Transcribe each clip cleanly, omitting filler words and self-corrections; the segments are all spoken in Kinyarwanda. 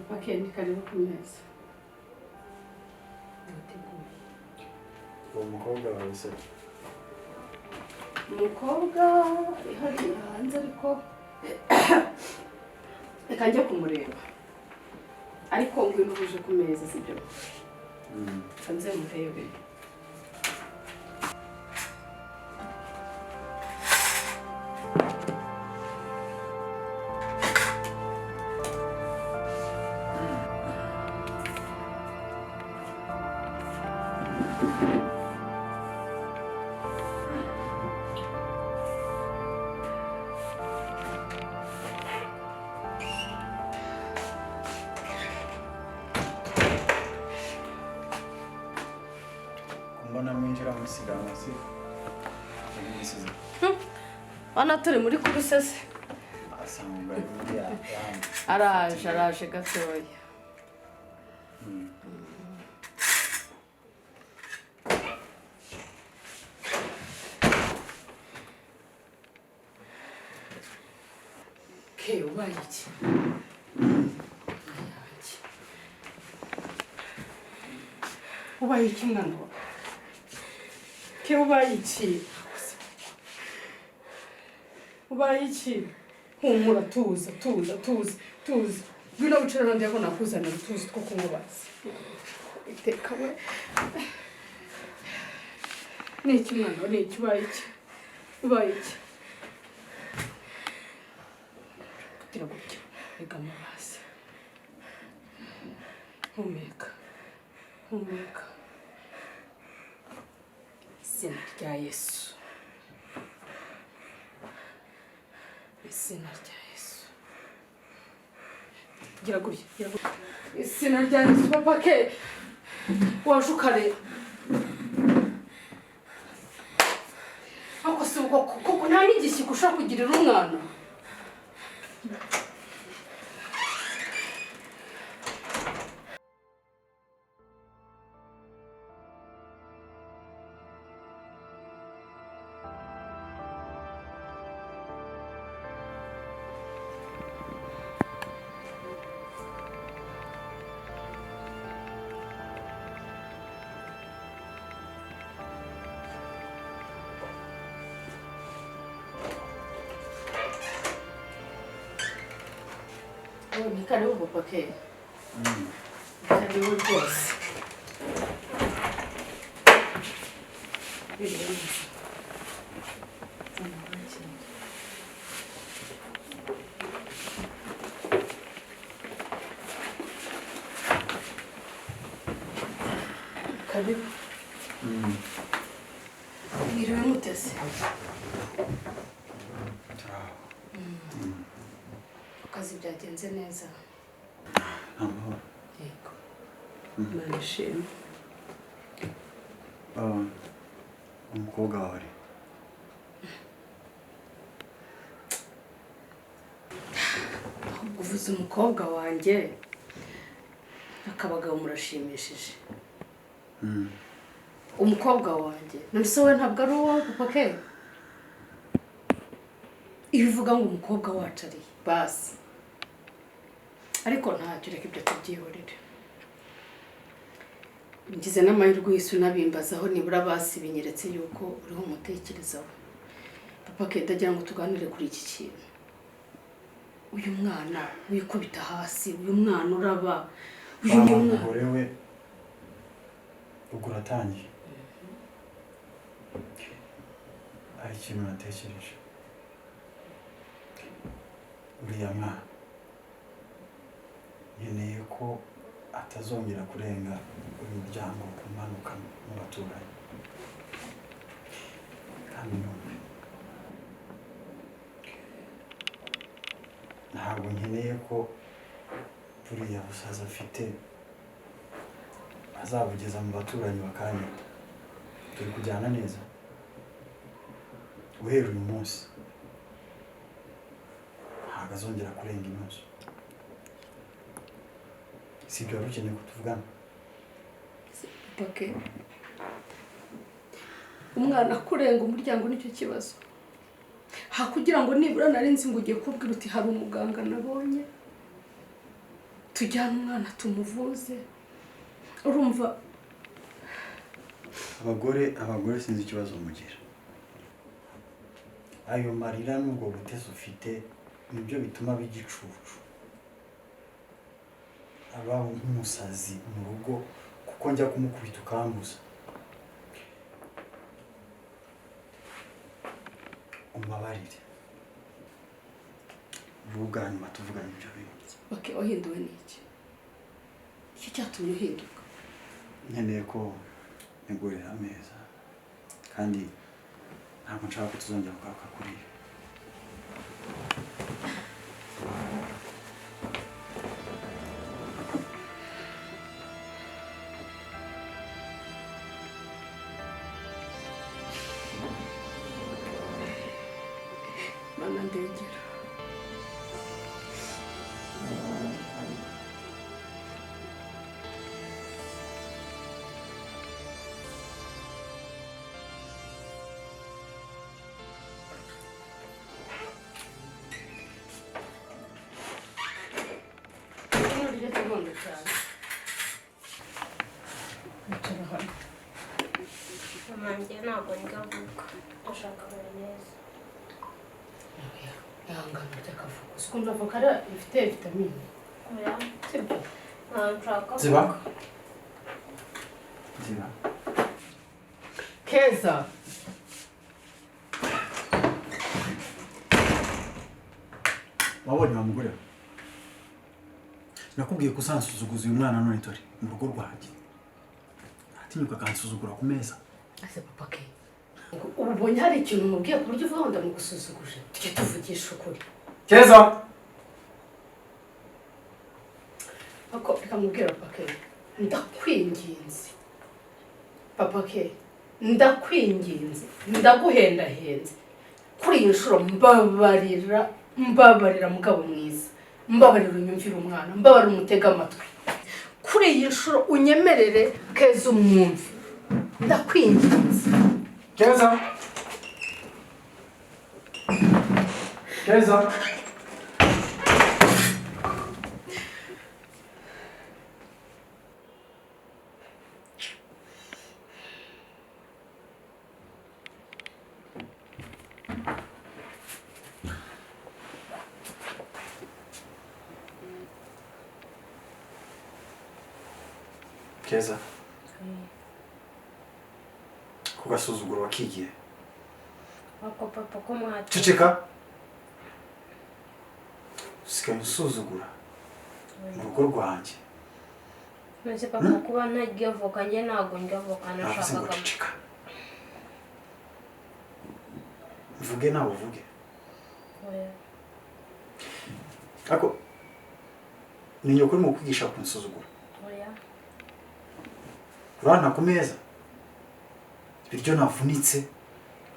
Papa Ken, karibu ku meza. Wateguye? Uwo mukobwa wawe se? Umukobwa ari hariya hanze, ariko reka njye kumureba. Ariko ngwino uje ku meza, sibyo? Reka nze murebe. Mbona mwinjira musiganwa si mwisize? Hano turi muri kurusese. Asanga buriya. Araje, araje gatoya. Ke, ubaye iki? Yanjye. Ubaye iki, mwana wa ke? Ubaye iki? Ubaye iki? Humura, tuza, tuza, tuza, tuza. Ngwino wicare hano, ndabona nakuzanira utuzi two kunywa. Basi iteka we. Ni iki, mwana wa? Ni iki? Ubaye iki? Ubaye iki? Kugira gutya, egama basi. Humeka, humeka. Izina rya Yesu, izina rya Yesu. Gira gutya, gira gutya. Izina rya Yesu. Papa ke, waje ukareba. Ariko si ubwo koko nta n'igishyika ushobora kugirira umwana? Oh, ni karibu, papa ke. Karibu rwose. Biriwe neza? Wakire. Karibu. Mwiriwe mutese? Turaho. Ku kazi byagenze neza? Amahoro. Yego, Imana ishimwe. Ah, umukobwa wawe ari? Ahubwo uvuze umukobwa wanjye, akabagabo murashimishije. Umukobwa wanjye, none se wowe ntabwo ari uwawe, papa ke? Iyo uvuga ngo umukobwa wacu ari basi. Ariko ntacyo, reka ibyo tubyihorere. Ngize n'amahirwe y'isi unabimbazaho, nibura basi binyeretse yuko uriho umutekerezaho. Papa ke, ndagira ngo tuganire kuri iki kintu. Uyu mwana wikubita hasi, uyu mwana uraba, uyu ni Wa umwana. mugore we, ubwo uratangiye. Hari ikintu natekereje: uriya mwana nkeneye ko atazongera kurenga uyu muryango umanuka mu baturanyi. Kandi nyumve, ntabwo nkeneye ko buriya busaza afite azabugeza mu baturanyi bakanyura. Turi kujyana neza? Guhera uyu munsi ntabwo azongera kurenga ino nzu. Si ibyo wari ukeneye ko tuvugana? Papa, umwana kurenga umuryango nicyo kibazo? Hakugira ngo nibura nari nzi ngo ugiye kubwira uti hari umuganga nabonye. Tujyane umwana tumuvuze. Urumva Abagore sinzi ikibazo mugira. Ayo marira n'ubwo butezi ufite nibyo bituma bigicucu. Aba nk'umusazi mu rugo kuko njya kumukubita ukambuza. Umbabarire. Ubu bwa nyuma tuvuganye ibyo bintu. Okay, wahinduwe n'iki? Iki cyatumye uhinduka? Nkeneye ko ntegurira ameza kandi ntabwo nshaka ko tuzongera kugaruka kuri ibi. Mana ndengera. Mama njye ntabwo ndya avoka, ndashaka mayoneze. Ihangane urya akavoka. Uzi avoka ifite vitamine. Oya, Sibyo? ntabwo nshaka Ziba. avoka. Ziba. Keza. Wabonye wa mugore we? Nakubwiye ko usansuzuguza uyu mwana none dore mu rugo rwanjye. Atinyuka akansuzugura ku meza. Ase papa ke. Ubu ubonye hari ikintu umubwiye ku buryo uvuga ngo ndamugusuzuguje. Tujye tuvugisha ukuri. Keza. Ako reka mubwire papa ke. Ndakwinginze. Papa ke, ndakwinginze. Ndaguhendahenze. Kuri iyi nshuro mbabarira, mbabarira mugabo mwiza. Mbabarira unyumvire umwana, mbabarira umutega amatwi. Kuri iyi nshuro unyemerere Keza umwumve. Ndakwinginze. Keza. Keza. Keza. Kugasuzuguro wakigiye. Ako papa ko mwati. Ceceka. Usigaye usuzugura mu rugo rwanjye. None papa kuba ntarya avoka njye ntabwo ndya avoka nashakaga. Ceceka. Mvuge nawe uvuge. Oya. Ako ni nyoko urimo kwigisha kunsuzugura. Oya. Urana ku meza. Ibiryo navunitse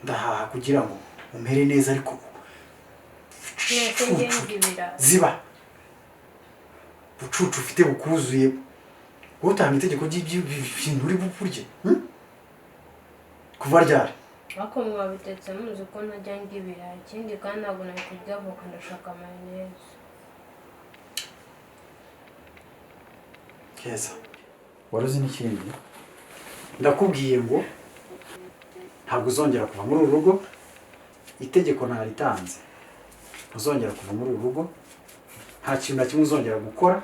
ndahaha kugira ngo umere neza ariko ziba bucucu ufite bukuzuye utanga itegeko ry'ibintu uri bupurye kuva ryari Ako mwabitetse muzi ko ntajya ndya ibirayi ikindi kandi ntabwo nari kurya avoka ndashaka mayoneze. Keza wari uzi n'ikindi ndakubwiye ngo ntabwo uzongera kuva muri uru rugo. Itegeko naritanze ntuzongera kuva muri uru rugo, nta kintu na kimwe uzongera gukora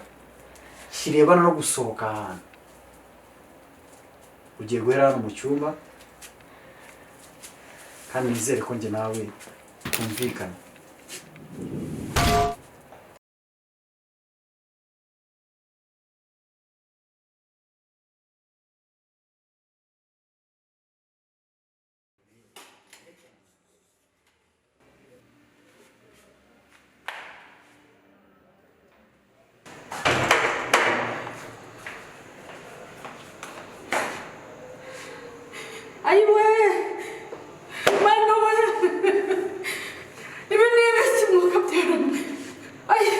kirebana no gusohoka ahantu. Ugiye guhera hano mu cyumba kandi nizere ko njye nawe twumvikana. Ayiwe! Mana we! Ibi ni ibiki mwuka byaremwe? Ayi!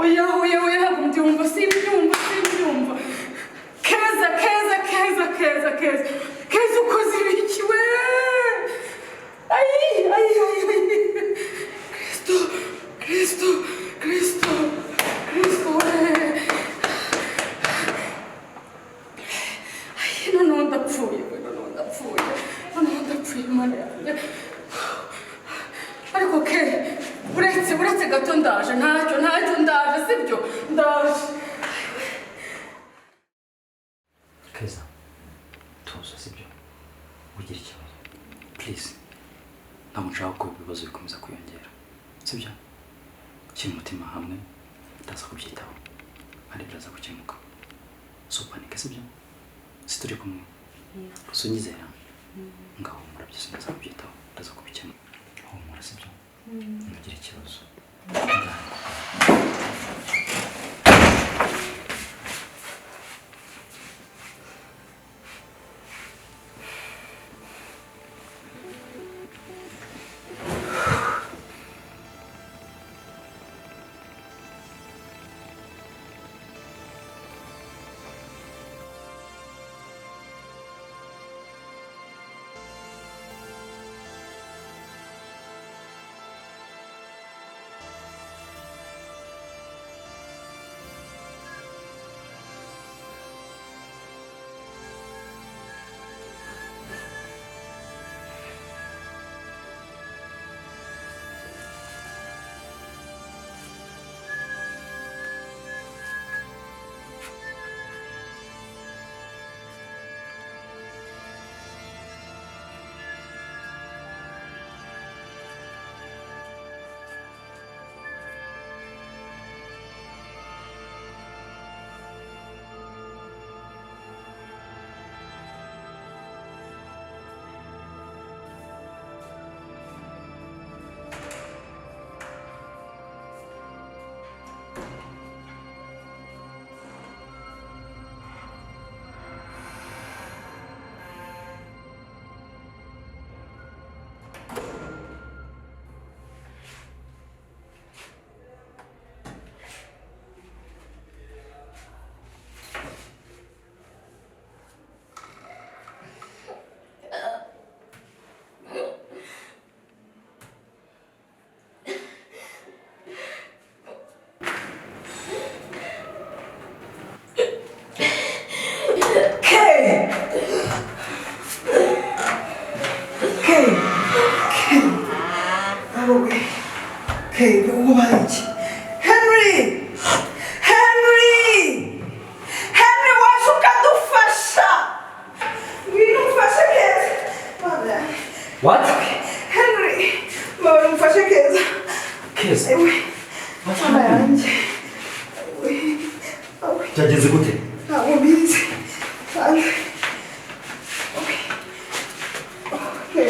Oya, oya, oya, ntabwo mbyumva, simbyumva, simbyumva. Keza, Keza, Keza, Keza, Keza. Keza ukoze ibiki we? Ayi, ayi, ayi, ayi. Kristo, Kristo, Kristo. Ntacyo, ntacyo, ndaje, sibyo? Ndaje. Keza, tuza, sibyo? Ugira ikibazo, please. Ntabwo nshaka ko ibibazo bikomeza kwiyongera, sibyo? Shyira umutima hamwe, ndaza kubyitaho kandi biraza gukemuka. Si upanike, sibyo? Si turi kumwe? Gusa unyizera, ngahumura, byose ndaza kubyitaho, ndaza kubikemura. Humura, sibyo? Ntugire ikibazo. Kay! Kay! Kay! Wowe! Kay, ubaye iki? Henry! Henry! Henry, waje ukadufasha! Ngwino umfashe Keza! Mana yanjye. What? Henry! Mbabarira umfashe Keza! Keza? Ewe! Mana yanjye! Ewe! Ewe! Byagenze gute? Ntabwo mbizi. Hanze. Okay. Okay.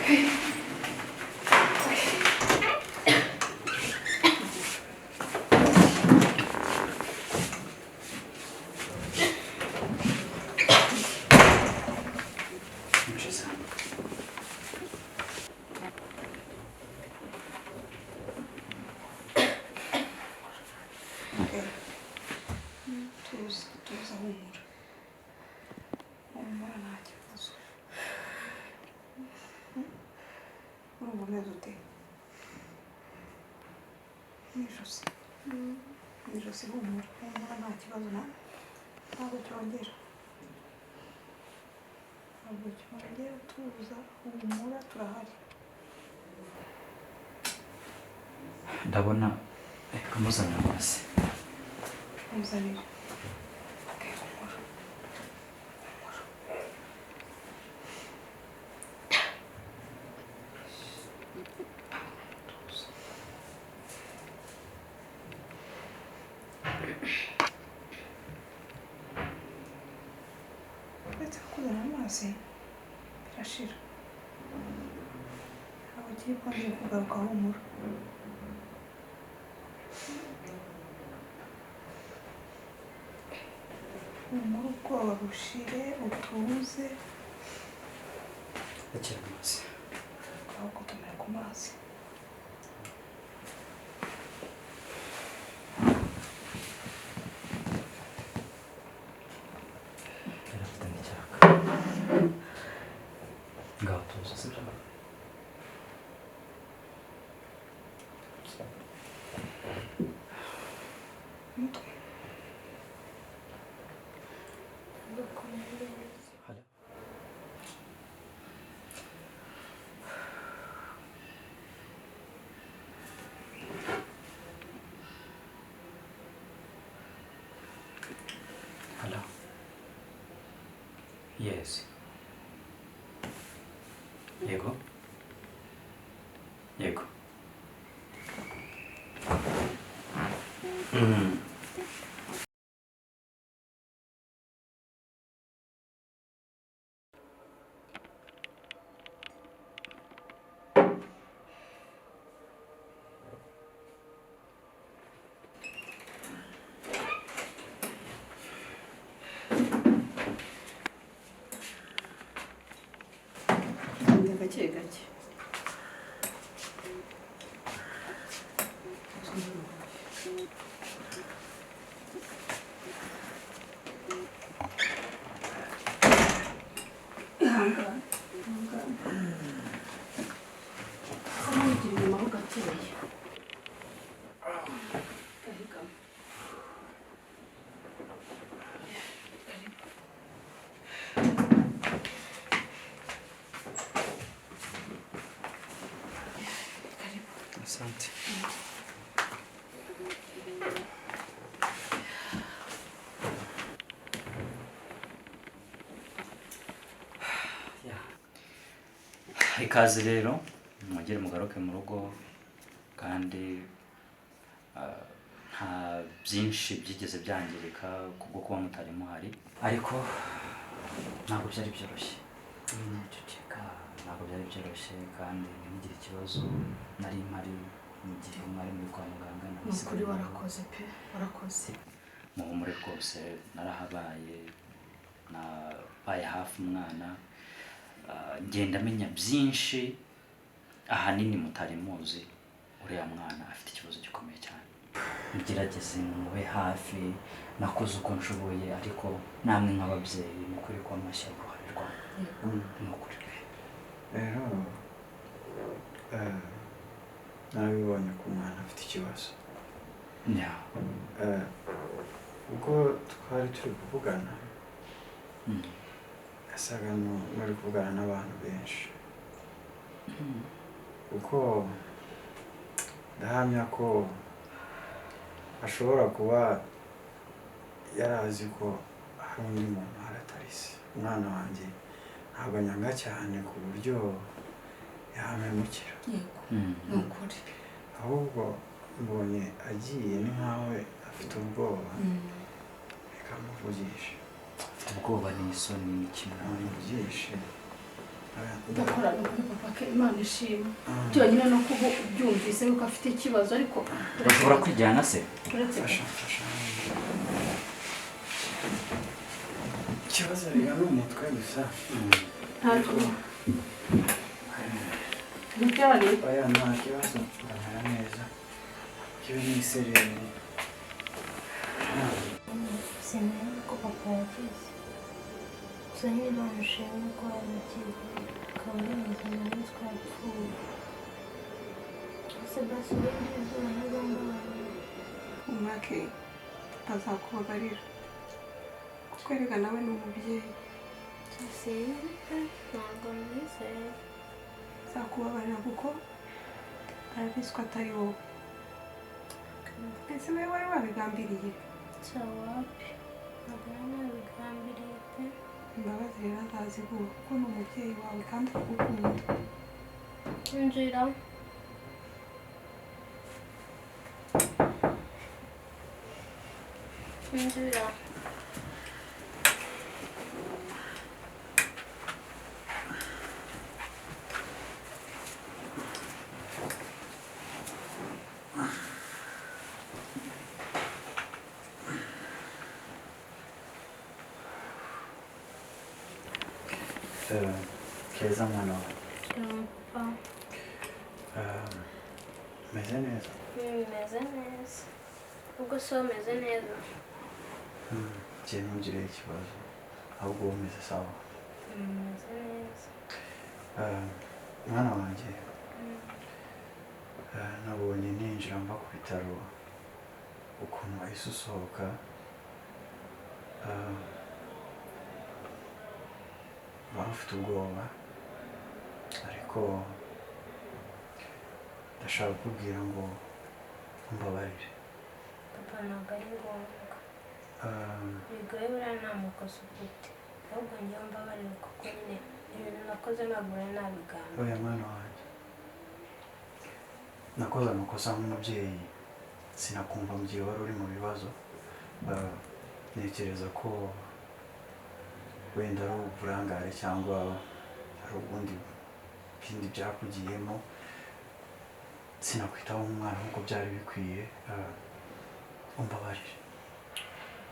Okay. Nshyize hano. Okay. Tuza, tuza, humura. Humura, nta kibazo. Urumva umeze ute? Mu ijosi. Mu ijosi, humura. Humura, nta kibazo, ntabwo cyongera. Ntabwo cyongera, tuza, humura, turahari. Ndabona reka muzanira amazi. Muzanire. Okay, humura. Humura. Tuza. Uretse kuzana amazi birashira. Ntabwo kiri bwongere kugaruka, humura. Humura, ubwoba bushire, utuze. Akira amazi. Aho gutomera ku mazi. Yari afite n'icyaka. Ngaho tuza, sibyo? Umutwe. Halo. Yes. Yego. Yego. Gake gake. Ihangane, ihangane. Wigira inyuma ho gatoya. Gahigama. Asante. Ikaze rero mwongere mugaruke mu rugo kandi nta byinshi byigeze byangirika kubwo kuba mutari muhari, ariko ntabwo byari byoroshye. Ceceka, ntabwo byari byoroshye kandi ntimugire ikibazo, nari mpari mu gihe mwari muri kwa muganga. Ni ukuri warakoze pe, warakoze. Muhumure rwose, narahabaye, nabaye hafi umwana, ngenda menya byinshi ahanini mutari muzi. Uriya mwana afite ikibazo gikomeye cyane, mugerageze mube hafi. Nakoze uko nshoboye, ariko namwe nk'ababyeyi mukwiye kuba mwashyira uruhare rwanyu. Ni ukuri pe. Rero narabibonye ko umwana afite ikibazo. Ubwo twari turi kuvugana, yasaga n'uri kuvugana n'abantu benshi, kuko ndahamya ko ashobora kuba yarazi ko hari undi muntu ahari atari se. Umwana wanjye ntabwo anyanga cyane ku buryo yampemukira. Yego, ni ukuri. Ahubwo mbonye agiye ni nkawe afite ubwoba, reka muvugishe. Afite ubwoba n'isoni n'ikimwaro. Muvugishe. Udakora ni ukuri papa ke, Imana ishima. Byonyine no kuba ubyumvise yuko afite ikibazo, ariko bashobora kwijyana se. Fasha, fasha. Ikibazo rero ni umutwe gusa. Ntacyo. Ntibyari. Oya, nta kibazo, ndamera neza. Kibe n'isereri. Sinari ko papa yakize. Gusa nyine Imana ishimwe ko yarakize, akaba ari muzima nzi ko yapfuye. Ese basi ubundi izuba ntazambabarira. Umwake azakubabarira kuko erega nawe ni umubyeyi. Sinzi pe, ntabwo mbyizeye. Azakubabarira kuko arabizi ko atari wowe. Ese wowe wari wabigambiriye? Wapi, ntabwo nari nabigambiriye pe. Imbabazi rero azaziguha kuko ni umubyeyi wawe kandi aragukunda. Injira. Injira. Keza mwana wawe. Papa. Meze neza. Meze neza. Ubwo se umeze neza? Njye ntugire ikibazo, ahubwo wowe umeze sawa. Meze neza. Mwana wanjye, nabonye ninjira mva ku bitaro ukuntu wahise usohoka. Wari ufite ubwoba, ariko ndashaka kukubwira ngo umbabarire. Papa ntabwo ari ngombwa. Bigoye buriya nta makosa ufite. Ahubwo njyewe mbabarire kuko nyine ibintu nakoze ntabwo nari nabigambiriye. Oya mwana wanjye, nakoze amakosa nk'umubyeyi, sinakumva mu gihe wari uri mu bibazo. Ntekereza ko wenda ari uburangare cyangwa hari ubundi bindi byakugiyemo, sinakwitaho nk'umwana nk'uko byari bikwiye. Umbabarire.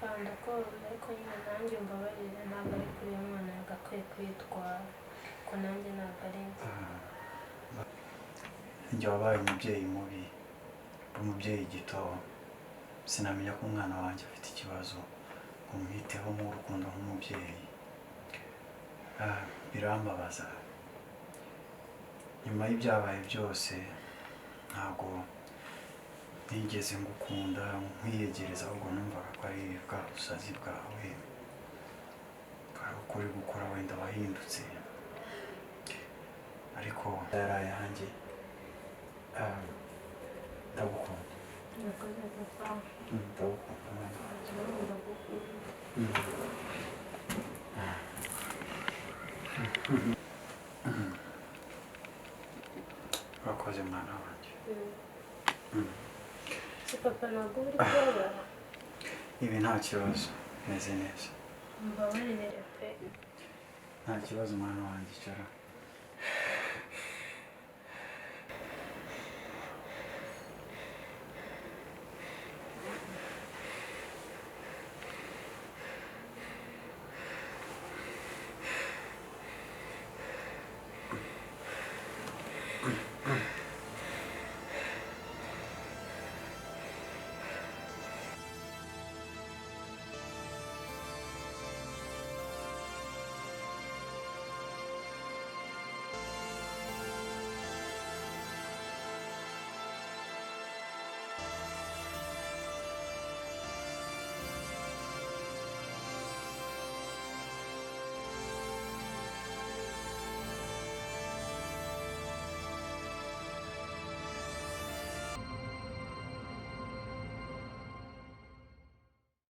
Papa, ndakumva, ariko nyine nanjye umbabarire, ntabwo ari kuri uyu mwana yagakwiye kwitwara, kuko nanjye ntabwo ari njye. Njye wabaye umubyeyi mubi, umubyeyi gito, sinamenya ko umwana wanjye afite ikibazo ngo mwiteho nk'urukundo nk'umubyeyi. Birambabaza. Nyuma y'ibyabaye byose ntabwo nigeze ngukunda nkwiyegereza, ahubwo numvaga ko ari bwa busazi bwawe, bwari ukuri gukora, wenda wahindutse, ariko yari ayanjye. Ndagukunda. Urakoze papa. Ndagukunda mwana wanjye. Ndagukunda. Urakoze mwana wanjye. Si papa, ntabwo uri kubabara? Ibi nta kibazo, meze neza. Mbabarire pe. Nta kibazo mwana wanjye, icara.